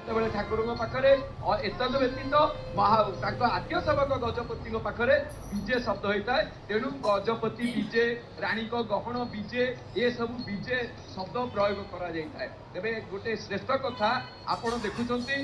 ଯେତେବେଳେ ଠାକୁରଙ୍କ ପାଖରେ ଏତଦ ବ୍ୟତୀତ ମହା ତାଙ୍କ ଆଦ୍ୟ ସେବକ ଗଜପତିଙ୍କ ପାଖରେ ବିଜେ ଶବ୍ଦ ହୋଇଥାଏ। ତେଣୁ ଗଜପତି ବିଜେ, ରାଣୀଙ୍କ ଗହଣ ବିଜେ, ଏସବୁ ବିଜେ ଶବ୍ଦ ପ୍ରୟୋଗ କରାଯାଇଥାଏ। ତେବେ ଗୋଟେ ଶ୍ରେଷ୍ଠ କଥା ଆପଣ ଦେଖୁଛନ୍ତି,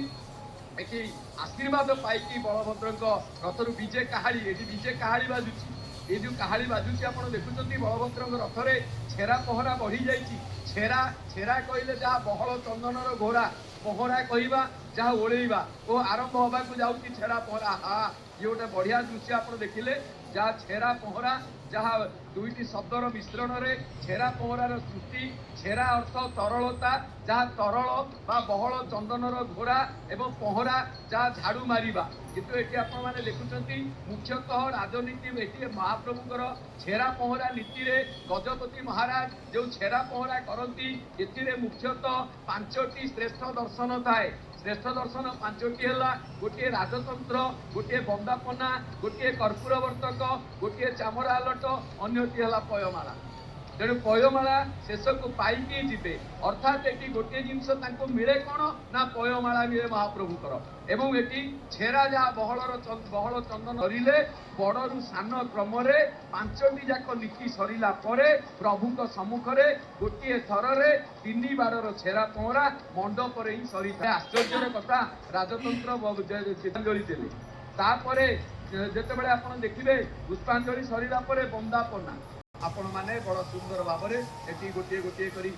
ଏଠି ଆଶୀର୍ବାଦ ପାଇକି ବଳଭଦ୍ରଙ୍କ ରଥରୁ ବିଜେ କାହାଳି, ଏଠି ବିଜେ କାହାଳି ବାଜୁଛି। ଏ ଯୋଉ କାହାଳି ବାଜୁଛି ଆପଣ ଦେଖୁଛନ୍ତି, ବଳଭଦ୍ରଙ୍କ ରଥରେ ଛେରା ପହଁରା ବଢି ଯାଇଛି। ଛେରା, ଛେରା କହିଲେ ଯାହା ବହଳ ଚନ୍ଦନର ଘୋରା, ପହଁରା କହିବା ଯାହା ଓଳେଇବା ଓ ଆରମ୍ଭ ହବାକୁ ଯାଉଛି ଛେରା ପହଁରା। ହା, ଇଏ ଗୋଟେ ବଢିଆ ଦୃଶ୍ୟ ଆପଣ ଦେଖିଲେ, ଯାହା ଛେରା ପହଁରା, ଯାହା ଦୁଇଟି ଶବ୍ଦର ମିଶ୍ରଣରେ ଛେରା ପହଁରାର ସୃଷ୍ଟି। ଛେରା ଅର୍ଥ ତରଳତା, ଯାହା ତରଳ ବା ବହଳ ଚନ୍ଦନର ଘୋରା ଏବଂ ପହଁରା ଯାହା ଝାଡୁ ମାରିବା। କିନ୍ତୁ ଏଠି ଆପଣମାନେ ଦେଖୁଛନ୍ତି, ମୁଖ୍ୟତଃ ରାଜନୀତି ଏଠି ମହାପ୍ରଭୁଙ୍କର ଛେରା ପହଁରା ନୀତିରେ ଗଜପତି ମହାରାଜ ଯେଉଁ ଛେରା ପହଁରା କରନ୍ତି, ଏଥିରେ ମୁଖ୍ୟତଃ ପାଞ୍ଚଟି ଶ୍ରେଷ୍ଠ ଦର୍ଶନ ଥାଏ। ଶ୍ରେଷ୍ଠ ଦର୍ଶନ ପାଞ୍ଚଟି ହେଲା, ଗୋଟିଏ ରାଜତନ୍ତ୍ର, ଗୋଟିଏ ବନ୍ଦାପନା, ଗୋଟିଏ କର୍ପୂର ବର୍ତ୍ତକ, ଗୋଟିଏ ଚାମର ଆଲଟ, ଅନ୍ୟଟି ହେଲା ପୟମାଳା। ତେଣୁ ପୟମାଳା ଶେଷକୁ ପାଇକି ଯିବେ। ଅର୍ଥାତ୍ ଏଠି ଗୋଟିଏ ଜିନିଷ ତାଙ୍କୁ ମିଳେ କଣ ନା ପୟମାଳା ମିଳେ ମହାପ୍ରଭୁଙ୍କର। ଏବଂ ଏଠି ଛେରା ଯାହା ବହଳର ବହଳ ଚନ୍ଦନ ଧରିଲେ, ବଡରୁ ସାନ କ୍ରମରେ ପାଞ୍ଚଟି ଯାକ ନୀତି ସରିଲା ପରେ ପ୍ରଭୁଙ୍କ ସମ୍ମୁଖରେ ଗୋଟିଏ ଥରରେ ତିନି ବାରର ଛେରା ପହଁରା ମଣ୍ଡପରେ ହିଁ ସରିଥାଏ। ଆଶ୍ଚର୍ଯ୍ୟର କଥା, ରାଜତନ୍ତ୍ର ପୁଷ୍ପାଞ୍ଜଳି ଦେଲେ। ତାପରେ ଯେତେବେଳେ ଆପଣ ଦେଖିବେ, ପୁଷ୍ପାଞ୍ଜଳି ସରିଲା ପରେ ବନ୍ଦାପନା, ଆପଣମାନେ ବଡ ସୁନ୍ଦର ଭାବରେ ଏଠି ଗୋଟିଏ ଗୋଟିଏ କରି